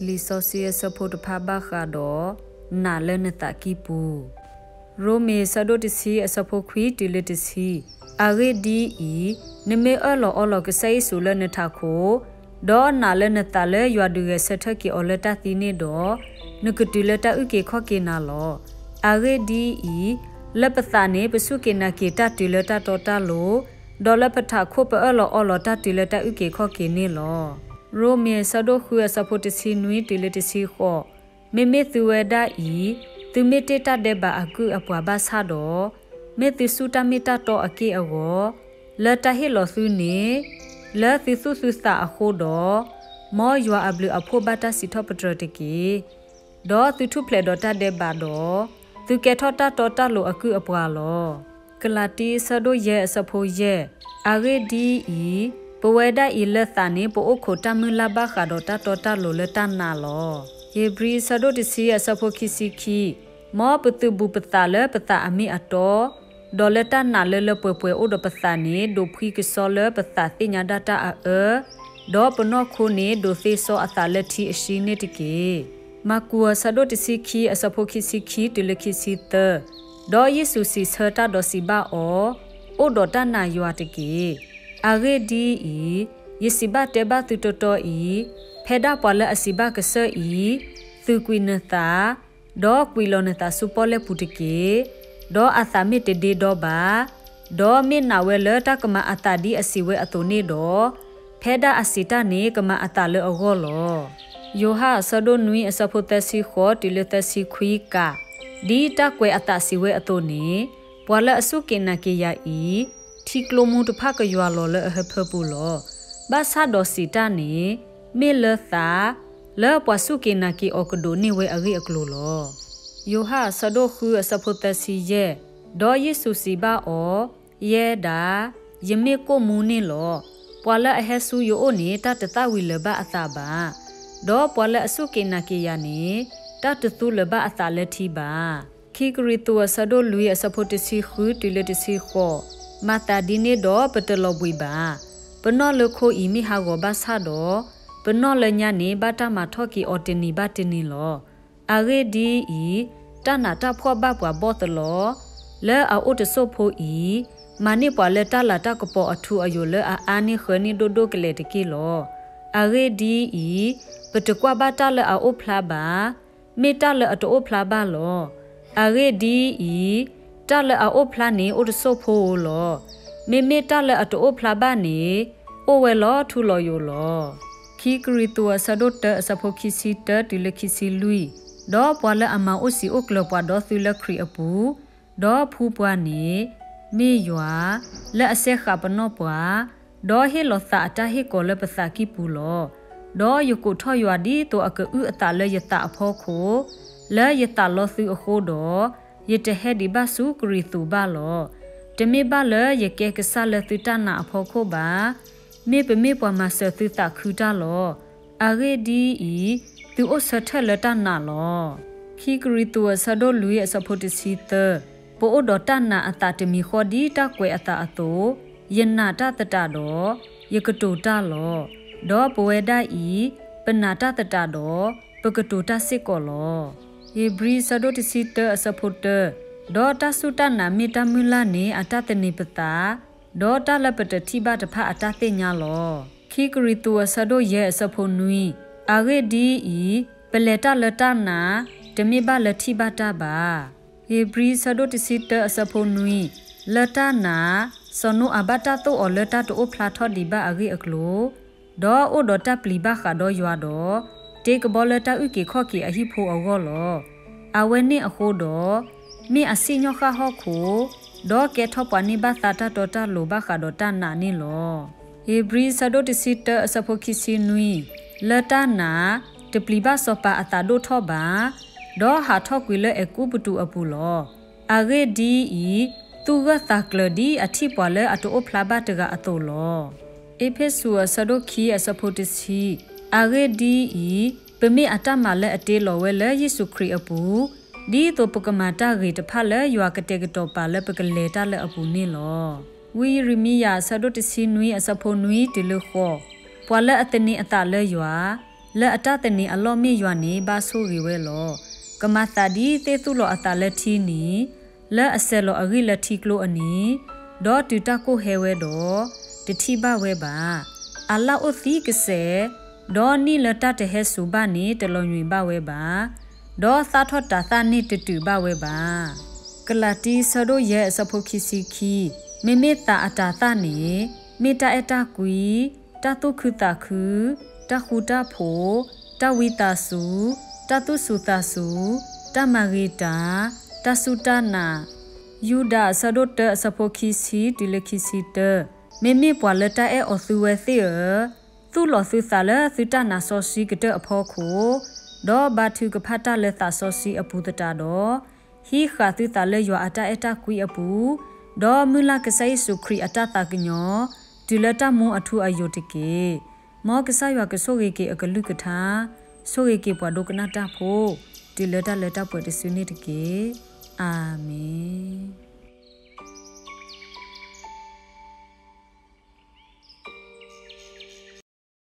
လံာ်စီဆှံအဆၢဖိတဖၣ်ဘၣ်ဃးဒီး နာ်လၢနသးကံၢ်ပူၤ ရိမ့ၤဆၢဒိၣ်တဆံအဆၢဖိခွံတုၤလၢတဆံ, အဂ့ၢ်ဒ်အံၤ, နမ့ၢ်အၢၣ်လီၤအီလီၤကစၢ်ယ့ၣ်ၡူးလၢနထးခိၣ်, ဒီးနာ်လၢနသးလၢယွၤဒုးဂဲၤဆၢထၢၣ်က့ၤအီၤလၢတၢ်သံန့ၣ်ဒီး, နကတုၤလၢတၢ်အုၣ်က့ၤခီၣ်က့ၤနၤလီၤ. အဂ့ၢ်ဒ်အံၤ, လၢပသးန့ၣ်ပစူၢ်က့ၤနာ်က့ၤတၢ်တုၤလၢတၢ်တီတၢ်လိၤ, ဒီးလၢပထးခိၣ်ပအၢၣ်လီၤအီလီၤတၢ်တုၤလၢတၢ်အုၣ်က့ၤခီၣ်က့ၤန့ၣ်လီၤ. ရိမ့ၤဆၢဒိၣ်ဃုအဆၢဖိတဆံနွံတုၤလၢတဆံဃိး, မ့မ့ၢ်သုဝဲဒၣ်အံၤ, သုမ့ၢ်တ့ၢ်တၢ်ဒဲးဘးအကုၢ်အပှၤဘၣ်ဆၣ်ဒီး, မ့ၢ်သုစူၢ်တၢ်မ့ၢ်တၢ်တီအက့ၢ်အဂီၤ, လၢတၢ်ဟ့ၣ်လီၤသုန့ၣ်, လၢသုသူၣ်သုသးအဃိဒီး, မ်ယွၤအဘျုးအဖှိၣ်ဘၣ်တၢ်စံးထီၣ်ပတြၢၤတက့ၢ်. ဒီးသုထူၣ်ဖျဲးဒီးတၢ်ဒဲးဘးဒီး, သုကဲထီၣ်တၢ်တီတၢ်လိၤအကုၢ်အပှၤလီၤ. ကလၤတံဆၢဒိၣ်ယဲၢ်အဆၢဖိယဲၢ်, အဂ့ၢ်ဒ်အံၤ, ပဝဲဒၣ်အံၤလၢသးန့ၣ် ပအိၣ်ခိးတၢ်မုၢ်လၢ်ဘၣ်ဃးဒီးတၢ်တီတၢ်လိၤလၢတၢ်နာ်လီၤ. ဧ့ၤဘြံၤဆၢဒိၣ်တဆံအဆၢဖိခံဆံခံ, မ်ပသုးဘူးပသးလၢပသးအမ့ၢ်အတီ, ဒီးလၢတၢ်နာ်လၢလၢပှဲၤပှဲၤအိၣ်ဒီးပသးန့ၣ် ဒိးဖှံကဆှီလၢပသးသ့ၣ်ညါဒၣ်တၢ်အအၢ, ဒီးပနီၢ်ခိန့ၣ် ဒိးသ့စီအသးလၢထံအရှံန့ၣ်တက့ၢ်. မၢ်ကူးအဆၢဒိၣ်တဆံခံအဆၢဖိခံဆံခံတုၤလၢခံဆံသၢ, ဒီးယ့ၣ်ၡူးစံးဆၢတၢ်ဒီးစံးဘၣ်အီၤ, အိၣ်ဒီးတၢ်နာ်ယွၤတက့ၢ်. အဂ့ၢ်ဒ်အံၤ, ယစံးဘၣ်တဲဘၣ်သုတီတီအံၤ, ဖဲဒၣ်ပှၤလၢအစံးဘၣ်ကစၢၢ်အံၤ, သုးကွံာ်နသး, ဒီးကွံာ်လီၤနသးဆူပီၣ်လဲၣ်ပူၤတက့ၢ်. ဒီးအသးမ့ၢ်တဒ့ဒီဘၣ်, ဒီးမ့ၢ်နာ်ဝဲလၢတၢ်ကမၤအသးဒ်အစံးဝဲအသိးန့ၣ်ဒီး, ဖဲဒၣ်အစံးတၢ်န့ၣ် ကမၤအသးလၢအဂီၢ်လီၤ. ယိၤဟၣ်အဆၢဒိၣ်နွံအဆၢဖိသၢဆံဃိးတုၤလၢသၢဆံခွံကး, ဒ်တၢ်ကွဲးအသးစံးဝဲအသိးန့ၣ်, ပှၤလၢအစူၢ်က့ၤနာ်က့ၤယၤအံၤ, ထံကျိမူတဖၣ်ကယွၤလီၤလၢအဟၢဖၢပူၤလီၤ. ဘၣ်ဆၣ်ဒီးစံးတၢ်န့ၣ်, မ့ၢ်လၢသး, လၢပှၤစူၢ်က့ၤနာ်က့ၤအီၤကဒိးန့ၢ်ဝဲအဂ့ၢ်အကျိၤလီၤ. ယိၤဟၣ်အဆၢဒိၣ်ဃုအဆၢဖိသၢဆံယဲၢ်, ဒီးယ့ၣ်ၡူးစံးဘၣ်အီၤ, ယဲဒၣ်, ယမ့ၢ်ကိၣ်မူန့ၣ်လီၤ. ပှၤလၢအဟဲဆူယအိၣ်န့ၣ် တၢ်တသၣ်ဝံၤလၢၤဘၣ်အသးဘၣ်. ဒီးပှၤလၢအစူၢ်က့ၤနာ်က့ၤယၤန့ၣ်, တၢ်တသူလၢၤဘၣ်အသးလၢထံဘၣ်. ခံကရံၣ်သူးအဆၢဒိၣ်လွံၢ်အဆၢဖိတဆံဃုတုၤလၢတဆံဃိး, မၤသးဒ်န့ၣ်ဒီးပတလီၤဘှံးဘၣ်. ပနီၣ်လၢခိအံၤမ့ၢ်ဟးဂီၤဘၣ်ဆၣ်ဒီး, ပနီၣ်လၢညါန့ၣ်ဘၣ်တၢ်မၤထီၣ်က့ၤအီၤတနံၤဘၣ်တနံၤလီၤ. အဂ့ၢ်ဒ်အံၤ, တၢ်နာ်တၢ်ဖှီၣ်ဘၣ်ပှၤဘီၣ်သလီၤ, လၢအအိၣ်တစိၢ်ဖိအံၤ, မၤန့ၢ်ပှၤလၢတၢ်လၤတၢ်ကပီၤအထူအယိာ်လၢအအါန့ၢ်ဃၢၤန့ၢ်ဒိၣ်ဒိၣ်ကလဲာ်တက့ၢ်လီၤ. အဂ့ၢ်ဒ်အံၤ, ပတကွၢ်ဘၣ်တၢ်လၢအအိၣ်ဖျါဘၣ်, မ့ၢ်တၢ်လၢအတအိၣ်ဖျါဘၣ်လီၤ. အဂ့ၢ်ဒ်အံၤ, တၢ်လၢအအိၣ်ဖျါန့ၣ်အိၣ်တစိၢ်ဖိဧိၤလီၤ. မ့မ့ၢ်တၢ်လၢအတအိၣ်ဖျါဘၣ်န့ၣ်, အိၣ်ဝဲလီၤထူလီၤယိာ်လီၤ. ခံကရံၣ်သူးအဆၢဒိၣ်တၢအဆၢဖိခံဆံတၢတုၤလၢခံဆံလွံၢ်, ဒီးပှၤလၢအမၤအိၣ်စံာ်အိၣ်ကျၢၤပှၤဒီးသုလၢခရံာ်အပူၤ, ဒီးဖှူပှၤန့ၣ်, မ့ၢ်ယွၤ, လၢအစဲဃာ်ပနီၣ်ပှၤ, ဒီးဟ့ၣ်လီၤသးအတၢ်ဟ့ၣ်ကီၤလၢပသးကံၢ်ပူၤလီၤ. ဒီးယကိးထီၣ်ယွၤဒ်သိးအကအုၣ်အသးလၢယသးအဖီခိၣ်, လၢယသးလီသုအဃိဒီး, ယတဟဲဒံးဘၣ်ဆူကရံၣ်သူးဘၣ်လီၤ. တမ့ၢ်ဘၣ်လၢယကဲကစၢ်လၢသုတၢ်နာ်အဖီခိၣ်ဘၣ်, မ့ၢ်ပမ့ၢ်ပှၤမၤစၢၤသုသးခုတၢ်လီၤ. အဂ့ၢ်ဒ်အံၤ, သုအိၣ်ဆၢထၢၣ်လၢတၢ်နာ်လီၤ. ခံကရံၣ်သူးအဆၢဒိၣ်လွံၢ်အဆၢဖိတဆံသၢ, ပအိၣ်ဒီးတၢ်နာ်အသးတမံၤဃီဒ်တၢ်ကွဲးအသးအသိး, ယနာ်တၢ်သတးဒီး, ယကတိၤတၢ်လီၤ. ဒီးပဝဲဒၣ်အံၤ, ပနာ်တၢ်သတးဒီး, ပကတိၤတၢ်စ့ၢ်ကီးလီၤ. ဧ့ၤဘြံၤအဆၢဒိၣ်တဆံတၢအဆၢဖိတၢ, ဒီးတၢ်စူၢ်တၢ်နာ်မ့ၢ်တၢ်မုၢ်လၢ်န့ၣ်အတၢ်သန့ၤပသး, ဒီးတၢ်လၢပတထံၣ်ဘၣ်တဖၣ်အတၢ်သ့ၣ်ညါလီၤ. ခံကရံၣ်သူးအဆၢဒိၣ်ယဲၢ်အဆၢဖိနွံ, အဂ့ၢ်ဒ်အံၤ, ပလဲၤတၢ်လၢတၢ်နာ်, တမ့ၢ်ဘၣ်လၢထံၣ်ဘၣ်တၢ်ဘၣ်. ဧ့ၤဘြံၤအဆၢဒိၣ်တဆံတၢအဆၢဖိနွံ, လၢတၢ်နာ်, စီၤနိအၤဘၣ်တၢ်သိၣ်အီၤလၢတၢ်တအိၣ်ဖျါထီၣ်ဒံးဘၣ်အဂ့ၢ်အကျိၤ, ဒီးအိၣ်ဒီးတၢ်ပျံၤဘၣ်ဃးဒီးယွၤဒီး, တ့ကဘီလၢတၢ်အုၣ်က့ၤခီၣ်က့ၤအဟံၣ်ဖိအဂီၢ်လီၤ. အဝဲန့ၣ်အဃိဒီး, မ့ၢ်အစံၣ်ညီၣ်ဃၣ်ဟီၣ်ခိၣ်, ဒီးကဲထီၣ်ပှၤန့ၢ်ဘၣ်သါတၢ်တီတၢ်လိၤဘၣ်ဃးဒီးတၢ်နာ်န့ၣ်လီၤ. ဧ့ၤဘြံၤအဆၢဒိၣ်တဆံတၢအဆၢဖိခံဆံနွံ, လၢတၢ်နာ်, တပျံၤဘၣ်စီၤပၤအသးဒိၣ်ထီၣ်ဘၣ်, ဒီးဟးထီၣ်ကွံာ်လၢအဲၤကူပတူးအပူၤလီၤ. အဂ့ၢ်ဒ်အံၤ, သူၣ်ဂၢၢ်သးကျၢၤဒ်အထံၣ်ပှၤလၢအတအိၣ်ဖျါဘၣ်တဂၤအသိးလီၤ. အ့းဖ့းစူးအဆၢဒိၣ်ခံအဆၢဖိတဆံ, အဂ့ၢ်ဒ်အံၤ, ပမ့ၢ်အတၢ်မၤလၢအတ့လီၤဝဲလၢယ့ၣ်ၡူးခရံာ်အပူၤ, ဒ်သိးပကမၤတၢ်ဂ့ၤတဖၣ်လၢယွၤကတဲာ်ကတီၤပာ်လၢပကလဲၤတၢ်လၢအပူၤန့ၣ်လီၤ. ဝံယံးရမံယၤအဆၢဒိၣ်တဆံနွံအဆၢဖိနွံတုၤလၢဃိး, ပှၤလၢအသန့ၤအသးလၢယွၤ, လၢအတၢ်သန့ၤအလီၢ်မ့ၢ်ယွၤန့ၣ် ဘၣ်ဆိၣ်ဂ့ၤဝဲလီၤ. ကမၤသးဒ်သ့ၣ်သူၣ်လီၤအသးလၢထံန့ၣ်, လၢအစဲၤလီၤအဂံၢ်လၢထံကျိအနံၤ, ဒီးတုၤတၢ်ကိၢ်ဟဲဝဲဒီး, တထံၣ်ဘၣ်ဝဲဘၣ်. အလၣ်အိၣ်သံကစဲး, ဒီးနံၣ်လၢတၢ်တဟဲစူၤဘၣ်န့ၣ် တလီၤညွံးဘၣ်ဝဲဘၣ်. ဒီးသးထီၣ်တၤသၣ်န့ၣ်တတုာ်ဘၣ်ဝဲဘၣ်. ကလၤတံ ဆၢဒိၣ်ယဲၢ် အဆၢဖိခံဆံခံ, မ့မ့ၢ်သးအတၤသၣ်န့ၣ်, မ့ၢ်တၢ်အဲၣ်တၢ်ကွံ, တၢ်သူၣ်ခုသးခု, တၢ်ဃူတၢ်ဖိး, တၢ်ဝံသးစူၤ, တၢ်သူၣ်စူၤသးစူၤ, တၢ်မၤဂ့ၤတၢ်, တၢ်စူၢ်တၢ်နာ်, ယူဒၤ အဆၢဒိၣ်တၢ အဆၢဖိခံဆံတုၤလၢခံဆံတၢ, မ့မ့ၢ်ပှၤလၢတၢ်အဲၣ်အီၤသုဝဲသ့ၣ်ဧၢ, သူၣ်လီၤသုသးလၢသုတၢ်နာ်စီဆှံကတၢၢ်အဖီခိၣ်, ဒီးဘါထုကဖၣ်တၢ်လၢသးစီဆှံအပူၤသတးဒီး, ဟံးဃာ်သုသးလၢယွၤအတၢ်အဲၣ်တၢ်ကွံအပူၤ, ဒီးမုၢ်လၢ်ကစၢ်ယ့ၣ်ၡူးခရံာ်အတၢ်သးကညီၤ, တုၤလၢတၢ်မူအထူအယိာ်တက့ၢ်. မ်ကစၢ်ယွၤကဆိၣ်ဂ့ၤက့ၤအကလုၢ်ကထါ, ဆိၣ်ဂ့ၤက့ၤပှၤဒိကနၣ်တၢ်ဖိ, တုၤလၢတၢ်လၢတၢ်ပှဲၤတစုန့ၣ်တက့ၢ်. အၤမ့ၣ်.